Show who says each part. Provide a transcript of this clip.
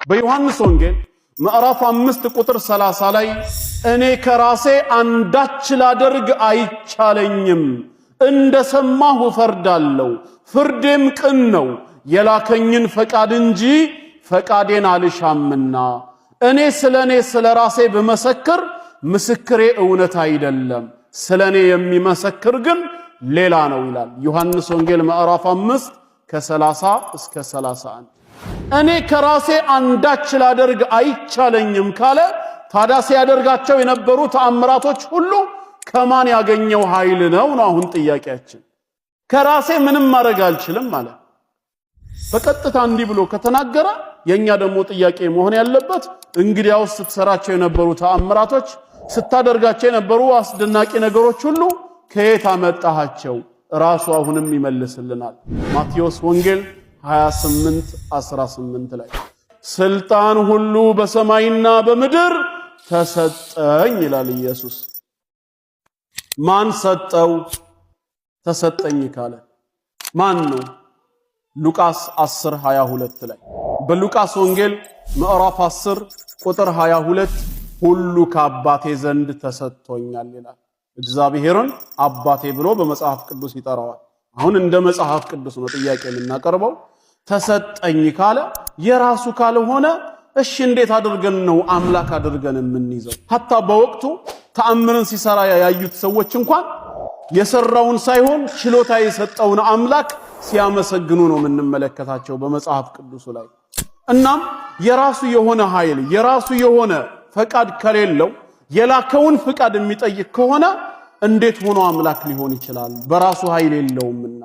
Speaker 1: በዮሐንስ ወንጌል ምዕራፍ 5 ቁጥር 30 ላይ እኔ ከራሴ አንዳች ላደርግ አይቻለኝም፣ እንደ ሰማሁ እፈርዳለሁ፣ ፍርዴም ቅን ነው፣ የላከኝን ፈቃድ እንጂ ፈቃዴን አልሻምና። እኔ ስለ እኔ ስለ ራሴ ብመሰክር ምስክሬ እውነት አይደለም፣ ስለ እኔ የሚመሰክር ግን ሌላ ነው ይላል። ዮሐንስ ወንጌል ምዕራፍ 5 ከ30 እስከ 31። እኔ ከራሴ አንዳች ላደርግ አይቻለኝም ካለ ታዲያ ሲያደርጋቸው የነበሩ ተአምራቶች ሁሉ ከማን ያገኘው ኃይል ነው ነው አሁን ጥያቄያችን። ከራሴ ምንም ማድረግ አልችልም ማለት በቀጥታ እንዲህ ብሎ ከተናገረ የኛ ደግሞ ጥያቄ መሆን ያለበት እንግዲያውስ ስትሰራቸው የነበሩ ተአምራቶች፣ ስታደርጋቸው የነበሩ አስደናቂ ነገሮች ሁሉ ከየት አመጣሃቸው? ራሱ አሁንም ይመልስልናል። ማቴዎስ ወንጌል 28 18 ላይ ስልጣን ሁሉ በሰማይና በምድር ተሰጠኝ ይላል ኢየሱስ። ማን ሰጠው? ተሰጠኝ ካለ ማን ነው? ሉቃስ 10 22 ላይ፣ በሉቃስ ወንጌል ምዕራፍ 10 ቁጥር 22 ሁሉ ከአባቴ ዘንድ ተሰጥቶኛል ይላል። እግዚአብሔርን አባቴ ብሎ በመጽሐፍ ቅዱስ ይጠራዋል። አሁን እንደ መጽሐፍ ቅዱስ ነው ጥያቄ የምናቀርበው። ተሰጠኝ ካለ የራሱ ካልሆነ እሺ እንዴት አድርገን ነው አምላክ አድርገን የምንይዘው? ሐታ በወቅቱ ተአምርን ሲሰራ ያዩት ሰዎች እንኳን የሰራውን ሳይሆን ችሎታ የሰጠውን አምላክ ሲያመሰግኑ ነው የምንመለከታቸው በመጽሐፍ ቅዱሱ ላይ። እናም የራሱ የሆነ ኃይል፣ የራሱ የሆነ ፈቃድ ከሌለው፣ የላከውን ፍቃድ የሚጠይቅ ከሆነ እንዴት ሆኖ አምላክ ሊሆን ይችላል? በራሱ ኃይል የለውምና።